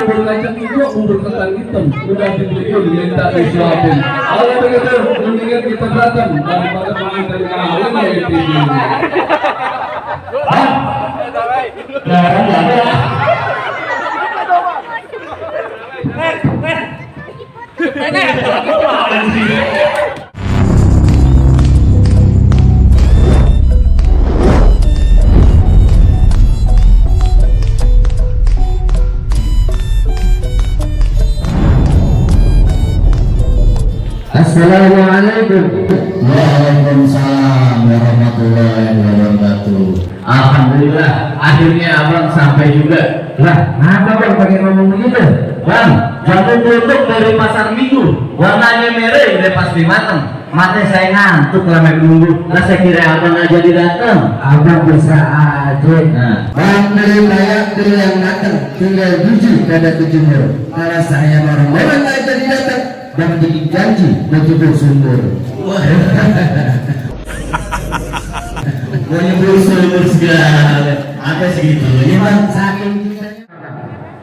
bubur kacang hijau, bubur ketan hitam, udah dibeli diminta disuapin. Kalau begitu, mendingan kita datang daripada pengantin kawin ya itu. Assalamualaikum. Waalaikumsalam warahmatullahi wabarakatuh. Alhamdulillah, akhirnya abang sampai juga. Lah, apa bang pakai ngomong begitu? Bang, jamu tutup dari pasar minggu. Warnanya merah udah pasti matang. Mata saya ngantuk lama menunggu. Lah saya kira abang aja datang. Abang bisa aja. Nah, bang dari layak dari yang datang. Tinggal 7 kada 7 mil. Malah saya orang-orang aja datang. Dan bikin janji menjemput sumur. Wah, mau nyebur sumur segala. Apa segitu? Ini bang saking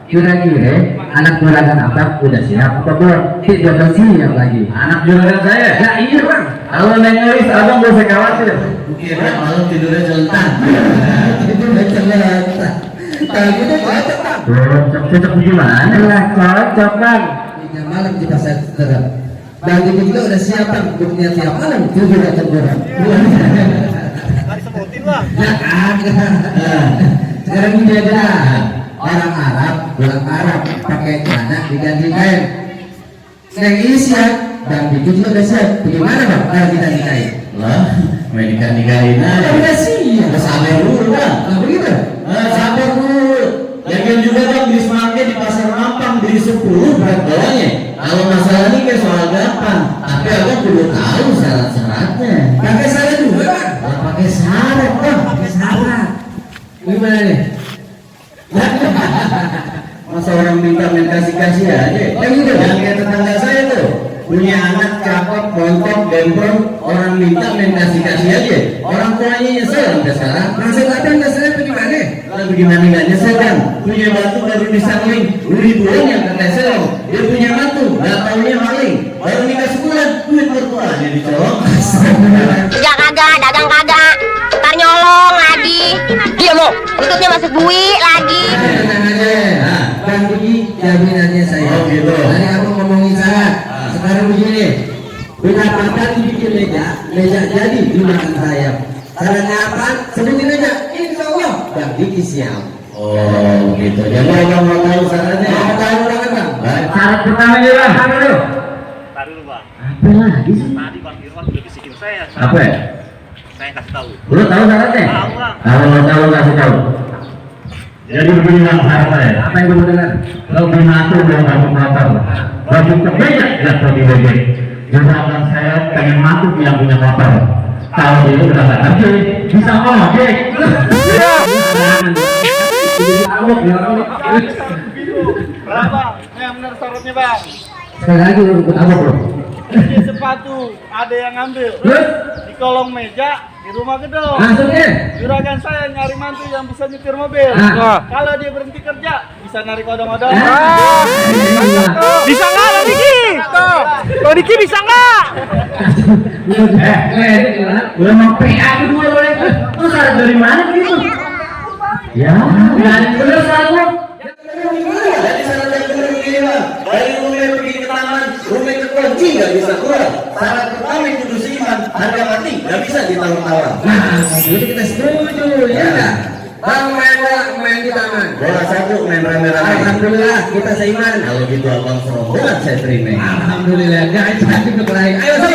kira-kira anak juragan abang udah siap apa belum? Tidak siap lagi. Anak juragan saya? Ya iya bang. Kalau nengeris abang gak usah khawatir. Kira malam tidurnya jelantang. Tidurnya jelantang. Kalau gitu cocok bang. Cocok gimana lah? Cocok bang. Malam di pasar terang. Dan itu juga udah siap bang. Buktinya tiap malam itu juga tergoreng. Tadi sebutin lah. Ya ada. Sekarang ini ada orang Arab pulang Arab pakai celana diganti kain. Yang ini siap dan itu juga udah siap. Bagaimana bang? Kalau kita nikahin? Lah, mereka nikahin aja. Udah siap. Sabar dulu bang. Nah begitu. Sabar dulu. Lagian juga bang beli semangatnya di pasar Mampang beli 10 berat bawahnya. Kalau masalah ini kayak soal gampang, tapi abang perlu tahu syarat-syaratnya. Pakai syarat juga bang? Ya, pakai syarat bang, pakai syarat. Gimana nih? Masa orang minta main kasih-kasih aja? Ya gitu. Yang kayak tetangga saya tuh punya anak cakep, bontot, gembel, orang minta main kasih-kasih aja. Orang tuanya nyesel sampai sekarang. Masih ada nyeselnya bagaimana? Kalau bagaimana nggak nyesel kan? Punya batu baru disangling, ribuan yang ketesel. Dia punya mantu, nggak taunya maling. Baru nikah sebulan, duit mertuanya dicolong. Kerja kagak, dagang kagak, ntar nyolong lagi. Dia mau, tutupnya masuk duit lagi. Tenang aja, Bang Budi jaminannya saya. Oh gitu. Tadi aku ngomongin syarat. Sekarang begini, pendapatan dibikin meja jadi di makan saya. Syaratnya apa? Sebutin aja. Insya Allah Bang Budi siap. Oh gitu. Jadi abang mau tahu syaratnya? Mau tahu banget bang. Syarat pertamanya bang. Apa dulu? Tadi dulu bang. Apa lagi sih? Tadi bang Irwan udah bisikin saya. Apa ya? Saya kasih tahu. Lu tahu syaratnya? Tahu bang. Kalau mau tahu kasih tahu. Jadi begini bang syaratnya. Apa yang gue dengar? Kalau binatu belum masuk motor, baju kemeja nggak perlu dibebek. Juragan saya pengen masuk yang punya motor. Kalau dia udah nggak kerja, bisa ojek. Berapa? Yang benar syaratnya bang. Sekali lagi lu ikut apa bro? Ini sepatu ada yang ngambil di kolong meja di rumah gedung. Maksudnya? Juragan saya nyari mantu yang bisa nyetir mobil. Kalau dia berhenti kerja bisa narik odong-odong. Bisa nggak Bang Diki? Bang Diki bisa nggak? Udah mau PA kedua boleh? Lu syarat dari mana gitu? Ya, bener syarat lu. Jadi syarat yang bener begini bang. Dari rumah pergi ke taman, rumah kekunci nggak bisa keluar. Syarat pertama itu seiman, harga mati nggak bisa ditawar-tawar. Nah, itu kita setuju, ya nggak? Bang main di taman. Bola satu main rame-rame. Alhamdulillah kita seiman. Kalau gitu abang serombongan saya terima. Alhamdulillah, nggak jadi kekelahi. Ayo sok.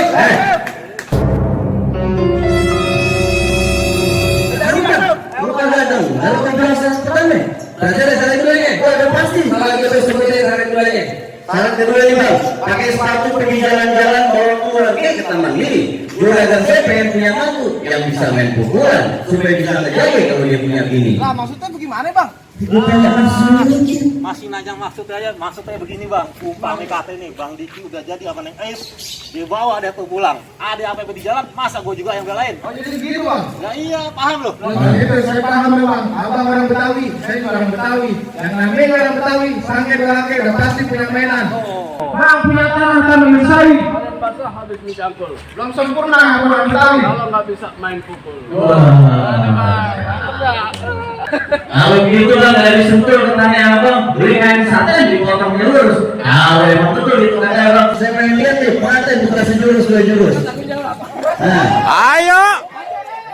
Bukan datang. Lalu kan syarat pertama. Berarti ada syarat keduanya. Udah pasti. Kalau gitu sebutin syarat keduanya. Syarat kedua nih bang, pakai sepatu pergi jalan-jalan bawa keluarga ke taman mini. Juragan saya pengen punya mantu yang bisa main pukulan supaya bisa ngejaga kalau dia punya bini. Nah maksudnya bagaimana bang? Jangan sedikit. Masih nanya maksudnya begini bang, umpamanya kata nih Bang Diki udah jadi apa neng Ais, dia bawa dia tuh pulang, ada apa di jalan, masa gue juga yang belain? Oh jadi gitu bang? Ya iya, paham loh. Nah, itu saya paham bang. Abang orang Betawi, saya juga orang Betawi. Yang namanya orang Betawi, sangke belakang udah pasti punya mainan. Bang punya tanah kami mensayi. Kalau basah habis mencangkul. Belum sempurna orang Betawi. Kalau nggak bisa main pukul. Kalau gitu kan dari sentul katanya abang, beli kain sate dipotong jurus. Kalau emang betul itu kata abang, saya pengen lihat nih, mata buka sejurus dua jurus. Nah,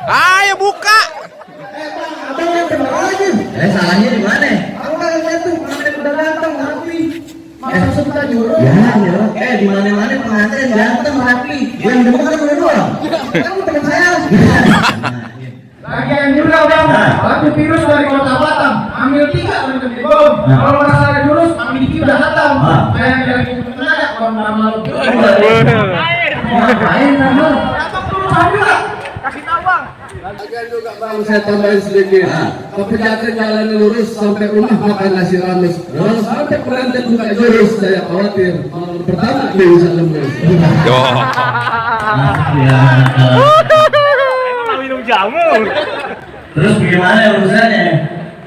Ayo buka. abang yang bener aja. Salahnya di mana? Aku kan lihat tuh, namanya udah ganteng, rapi. Masa kita jurus? Ya, di mana-mana pengantin ganteng rapi. Yang demen kan udah doang. Kamu teman saya. Lagian juga bang, waktu virus dari kota Batam, ambil 3 orang di bawah. Kalau merasa ada jurus, ambil Diki udah hatam. Saya yang itu tenaga, kalau nggak malu. Ngapain abang? Abang turun juga. Kasih tahu bang. Lagian juga bang, saya tambahin sedikit. Kebijakan jalan lurus sampai rumah makan nasi rames. Kalau sampai pengantin buka jurus, saya khawatir. Malam pertama dia bisa lembus. Ya. Minum jamu. Terus gimana urusannya?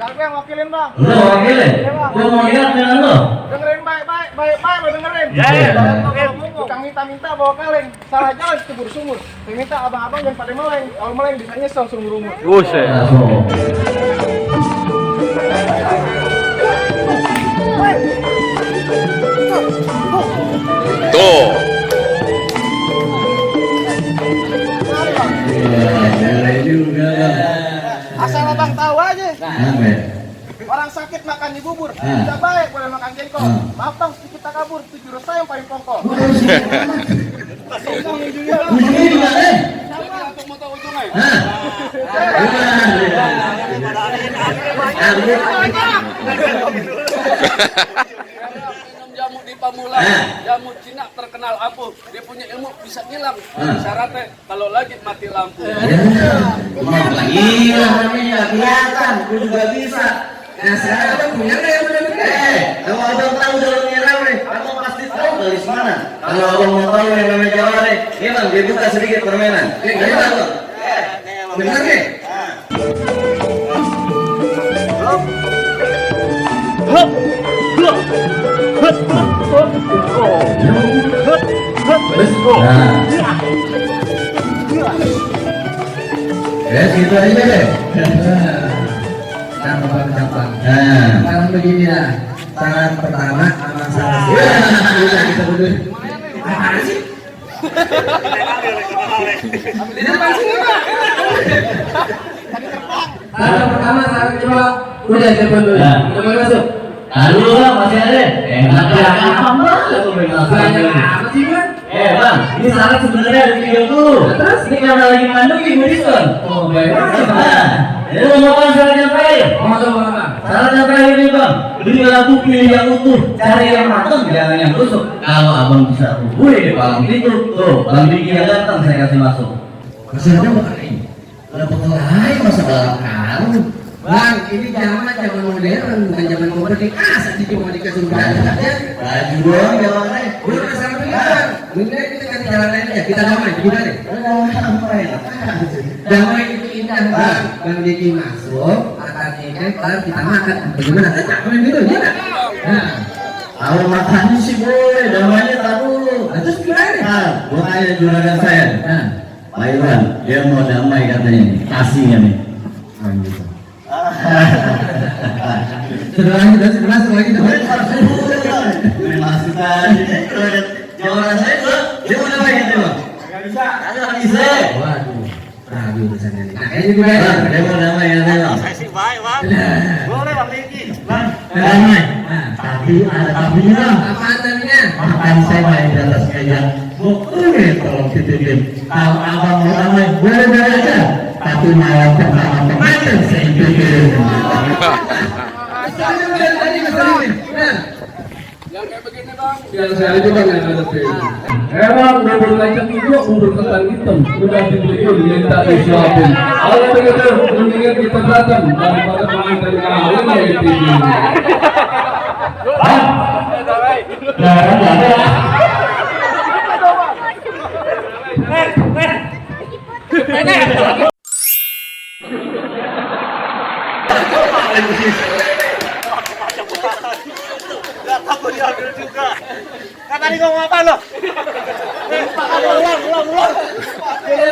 Siapa yang wakilin bang? Lu wakilnya? Gua mau lihat dengan lu. Dengerin baik-baik lo dengerin. Ya, ya. Tukang minta bawa kaleng, salah jalan cebur sumur. Saya minta abang-abang jangan pada meleng. Kalau meleng bisa nyesel seumur umur. Buset. Tuh. Boleh juga. Asal abang tahu aja. Apa ya? Orang sakit makan di bubur, tidak baik boleh makan jengkol. Maaf bang, sedikit tak kabur, itu jurus saya yang paling pokok. Ujungnya di mana? Untuk mau tahu ujungnya. Minum jamu di Pamulang, jamu Cina terkenal ampuh. Dia punya ilmu bisa ngilang. Syaratnya kalau lagi mati lampu. Gila namanya, kelihatan. Gue juga bisa. Nah sekarang abang punya nggak yang bener-bener? Kalau abang tahu dalamnya rawe, abang pasti tahu dari mana. Kalau abang mau tahu yang namanya jaware, ini bang, dia buka sedikit permainan. Gimana bang? Bener nih? Ya gitu aja deh. Gampang. Sekarang begini ya. Syarat pertama aman sama sih. Udah kita berdua. Apa sih? Tidak masih enggak. Syarat pertama syarat kedua. Udah siapa dulu? Udah mau masuk. Lalu bang masih ada. Enak ya. Gampang banget tuh penjelasannya. Apa sih bang? Bang, ini syarat sebenarnya ada 30. Terus ini karena lagi mandung ibu diskon. Oh baik. Ini merupakan syarat yang terakhir. Syarat yang terakhir nih bang, beli lagu pilih yang utuh, cari yang matang, jangan yang tusuk. Kalau abang bisa wih di palang itu, tuh palang Diki yang datang saya kasih masuk. Maksudnya bukan ini, ada potong lain masa dalam kamu. Bang, ini zaman modern, bukan zaman kompeti. Sedikit mau dikasih berada ya. Baju doang jalannya. Udah sama pilihan. Mending kita kasih jalan lain aja. Kita damai, gimana? Damai itu indah bang. Bang Diki masuk, makan ini, ntar kita makan. Bagaimana? Kita makan gitu, ya nggak? Nah, kalau makannya sih boleh, damainya tak dulu. Terus gimana? Buat aja juragan saya. Pak Iwan, dia mau damai katanya. Kasihnya nih. Gitu. Sudah masuk lagi dong. Masuk aja. Jawaban saya tuh, dia mau apa gitu bang? Nggak bisa. Waduh, ragu urusan ini. Nah, ini juga ya. Dia mau damai ya bang. Saya sih baik bang. Boleh Bang Diki. Bang. Damai. Tapi ada tapinya bang. Apaan tapinya? Makan saya main di atas meja. Tolong titipin. Kalau abang mau damai, boleh aja. Tapi malam pertama kemarin saya pikir. Yang kayak begini bang, Yang saya aja bang yang ada tuh. Emang bubur kacang hijau, bubur ketan hitam udah dibeli minta disuapin. Kalau begitu mendingan kita datang daripada pengantin kawin ya itu. Gak takut diambil juga. Kan tadi ngomong apa lo?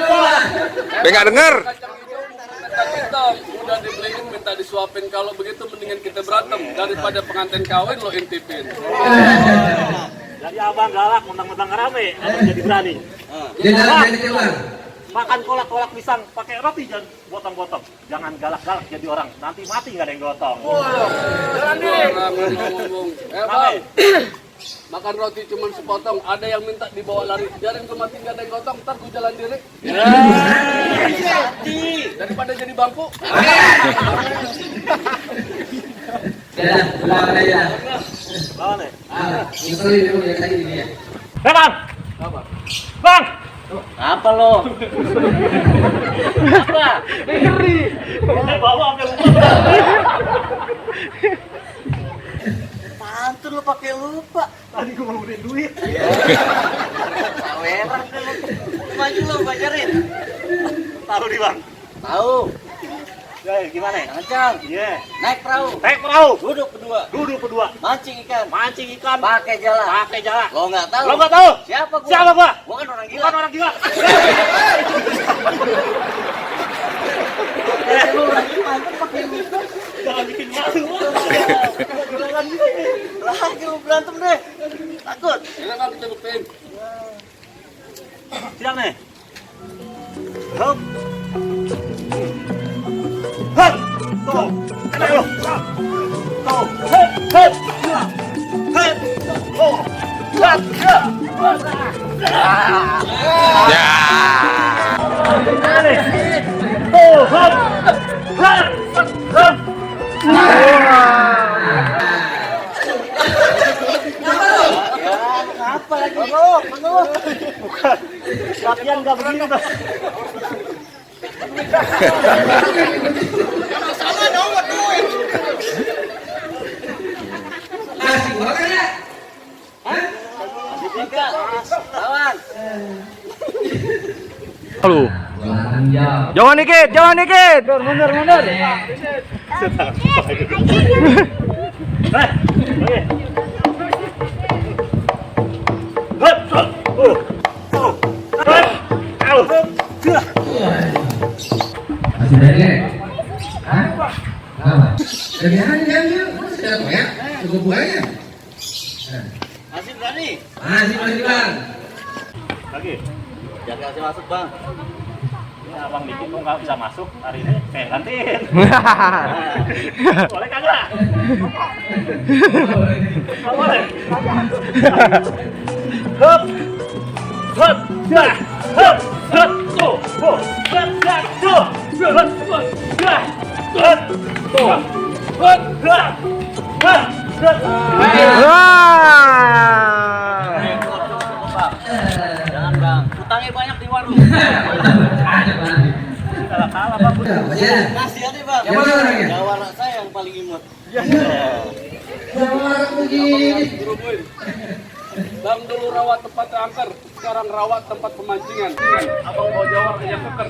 Ulang. Nggak denger. Kita udah dibeliin minta disuapin. Kalau begitu mendingan kita berantem daripada pengantin kawin lo intipin. Jadi abang galak, mentang-mentang rame, abang jadi berani. Jadi coba. Makan kolak pisang pakai roti jangan gotong-gotong. Jangan galak-galak jadi orang. Nanti mati nggak ada yang gotong. Ngomong. Bang, makan roti cuma sepotong. Ada yang minta dibawa lari. Biarin gue mati nggak ada yang gotong. Ntar gue jalan diri. Daripada jadi bangku. Ya, pulang aja. Lawan ya? Ngeselin emang ya kayak gini ya. Bang! Bang! Apa lo? Apa? Ngeri. Bawa sampai lupa. Pantun lo pakai lupa. Tadi gue mau ngeluarin duit. Saweran kan lo. Maju lo bajarin. Tahu di bang? Tahu. Ya, gimana ya? Kencang. Iya. Naik perahu. Duduk berdua. Mancing ikan. Pakai jala. Lo nggak tahu? Siapa gua? Gua kan orang gila. Jangan bikin malu. Jangan bikin. Lagi lu berantem deh. Takut. Kita nggak kita buktiin. Siang nih. Hop. Hop. Tuh. Ayo. Tuh. Hop. Hop. Hop. Oh. Hop. Ya. Tuh. Hop. Hop. Hop. Apa lagi? Bukan. Latihan nggak begini tuh. Sama dong duit. Nasi gua kan ya? Tiga. Lawan. Halo. Jauh. Jauhan dikit. Mundur. Masih dari ya? Hah? Apa? Dari aja ya? Sudah banyak? Cukup banyak? Masih berani? Masih bang. Lagi. Jangan kasih masuk bang. Ini abang dikit kok nggak bisa masuk hari ini. Saya gantiin. Boleh kagak? Nggak boleh. Hop, dah, hop, tuh, dah, tuh, Jangan bang, utangnya banyak di warung. Kalah bang. Kasihan nih bang. Yang mana orangnya? Jawa anak saya yang paling imut. Jangan begini. Bang dulu rawat tempat angker, sekarang rawat tempat pemancingan. Abang bawa jawar yang keker,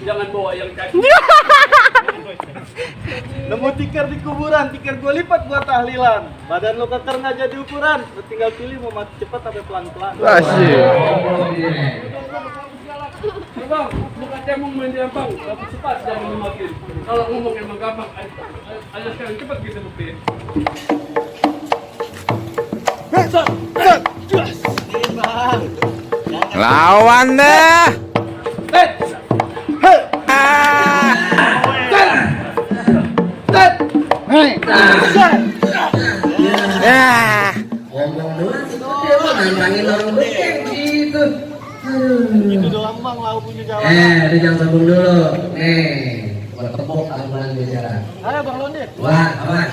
jangan bawa yang kaki. Nemu tikar di kuburan, tikar gue lipat buat tahlilan. Badan lo keker nggak jadi ukuran, lo tinggal pilih mau mati cepat tapi pelan-pelan. Asyik. Bang, bukan cemong main dia bang, tapi cepat jangan dimakin. Kalau ngomong emang gampang, ayo sekarang cepat kita buktiin. Lawan deh. Ya. Ngomong doang itu dia mah nantangin orang beken gitu. Itu doang bang, lau punya Jawa. Dia jangan sombong dulu. Buat tepuk tangan bicara. Ayo bang Londe. Wah, aman.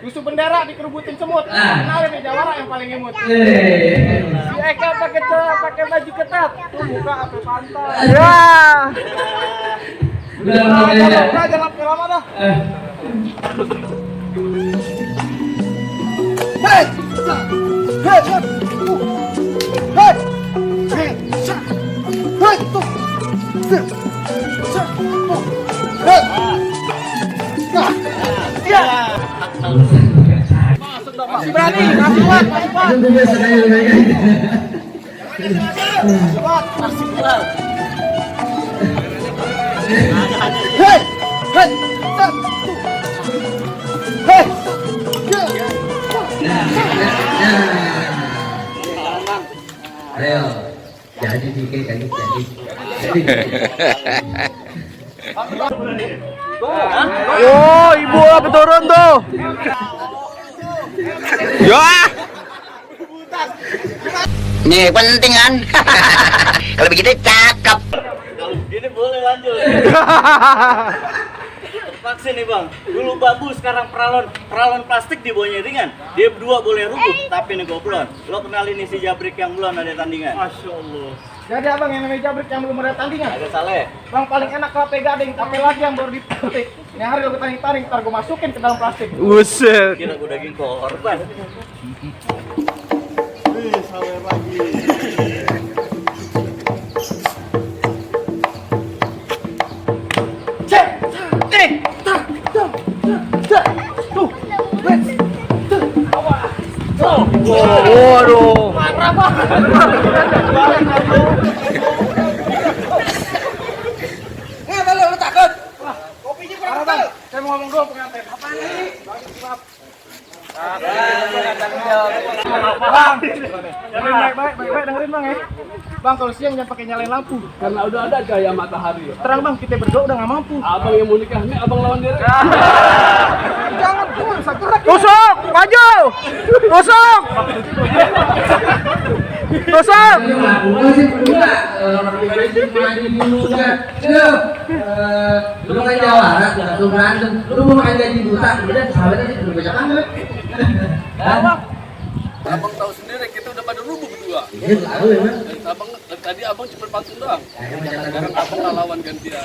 Tusuk bendera dikerubutin semut. Kenalin nih jawara yang paling imut. Si Eka pakai baju ketat. Tuh muka apa pantai. Ya. Udah jangan lama dah. Masih berani, masih kuat, masih kuat. Itu biasa kayak Masih kuat. Hei, hei, hei. Ayo, jadi dikit jadi. Oh, ibu apa turun tuh? Ya. Nih penting kan? Kalau begitu cakep. Kalau begini boleh lanjut. Vaksin nih bang. Dulu bambu, sekarang peralon plastik di bawahnya ringan. Dia berdua boleh rubuh, tapi nih goblon. Lo kenalin nih si Jabrik yang belum ada tandingan. Masya Allah. Jadi abang yang namanya Jabrik yang belum ada tandingan. Ada saleh. Bang paling enak kalau gading, tapi lagi yang baru dipetik. Yang hari lo ketarik-tarik, ntar gue masukin ke dalam plastik. Buset. Kira gue daging korban. Saleh lagi. Waduh. Marah banget. Nggak lu takut? Kopinya kurang bang. Saya mau ngomong dulu pengantin. Apaan nih? Bang, baik dengerin bang ya. Bang kalau siang jangan pakai nyalain lampu. Karena udah ada cahaya matahari. Terang bang, kita berdua udah nggak mampu. Abang yang mau nikah nih, abang lawan dia. Jangan tuh, bisa gerak. Tusuk, maju. Tusuk. Tusuk. Masih berdua orang pribadi maju dulu kan. Lu kan jawara, langsung berantem. Lu mau makan gaji buta, kemudian sahabatnya sih banyak banget. Abang tahu sendiri kita udah pada rubuh berdua. Iya tahu ya mas. Abang tadi abang cuma pantun doang. Sekarang Sekarang abang nggak lawan gantian.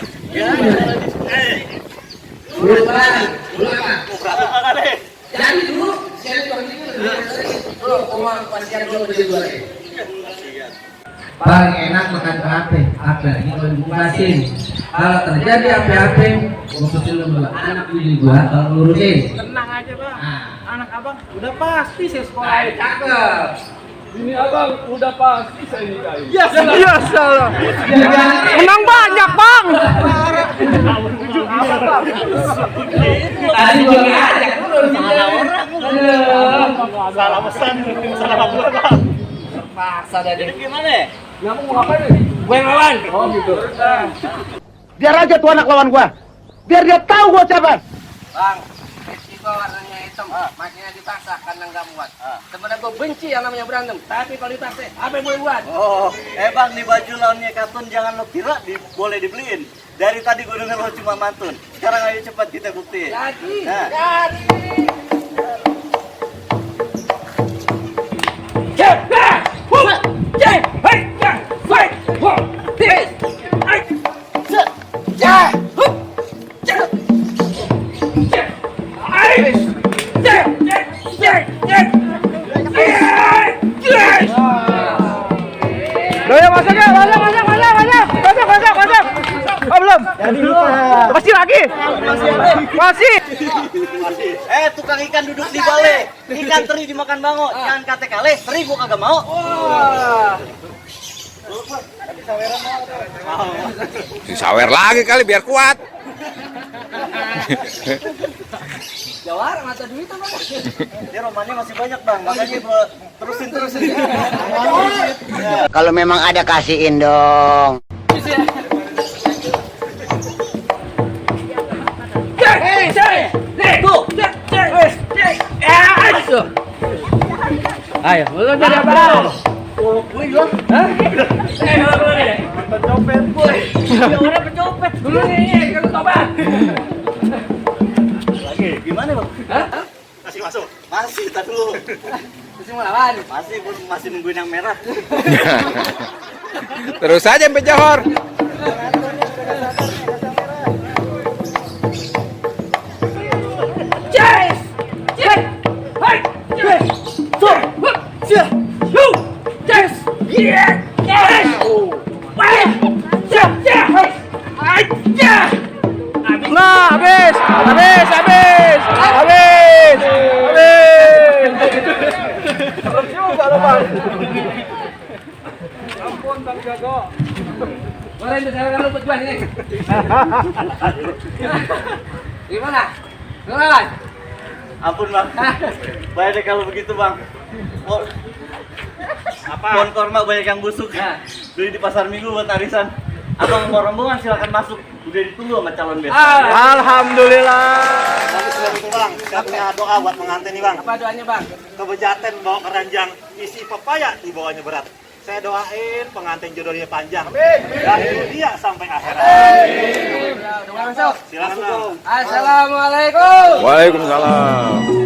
Ulang apa? Berantem mana deh? Jadi dulu, saya tuh dulu, koma pasian dulu berdua lagi. Paling enak makan HP, apalagi kalau dibukasin. Kalau terjadi apa-apa, khususnya lu anak bini gua kalau lurusin. Tenang aja bang. Anak abang udah pasti saya sekolah. Cakep. Ini abang udah pasti saya nikahin. Ya salah. Menang banyak, Bang. Tadi gua ngajak lu Salah orang. Salah pesan. Salah kabur bang. Terpaksa dah Jadi gimana? Nyamuk mau ngapain nih? Gue yang lawan. Oh gitu. Biar aja tuh anak lawan gua. Biar dia tahu gua siapa. Bang, itu warnanya hitam, makanya dipaksa karena nggak muat. Sebenarnya gue benci yang namanya berantem, tapi kalau dipaksa, apa yang boleh buat? Oh, bang nih baju lawannya Katun jangan lo kira boleh dibeliin. Dari tadi gue denger lo cuma mantun. Sekarang ayo cepat kita buktiin. Jadi, Nah. jadi. Masuk. Oh, belum. Masih lagi. Masih. Tukang ikan duduk di balai. Ikan teri dimakan bango. Jangan kate kale, teri gua kagak mau. Sawer lagi kali biar kuat. Jawara mata duit apa? Dia romannya masih banyak bang, makanya gua terusin. Kalau memang ada kasihin dong. Ayo, lu jadi apa? Pencopet boy. Dia orang pencopet. Dulu nih, kalau tobat. Lagi, gimana bang? Hah? Kasih masuk. Masih, tak dulu. Masih mau lawan. Masih nungguin yang merah. Terus aja sampai Johor. Nah, habis. Boleh saya kalau berjuang ini. Gimana? Lawan. Ampun bang. Banyak deh kalau begitu bang. Pohon korma banyak yang busuk. Beli di pasar minggu buat arisan. Abang mau rombongan silakan masuk. Udah ditunggu sama calon besok. Alhamdulillah. Bagus itu bang. Saya punya doa buat pengantin nih bang. Apa doanya, Bang? Kebejaten bawa keranjang isi pepaya dibawanya berat. Saya doain pengantin jodohnya panjang. Dari dunia sampai akhirat. Udah masuk. Silakan bang. Assalamualaikum. Waalaikumsalam.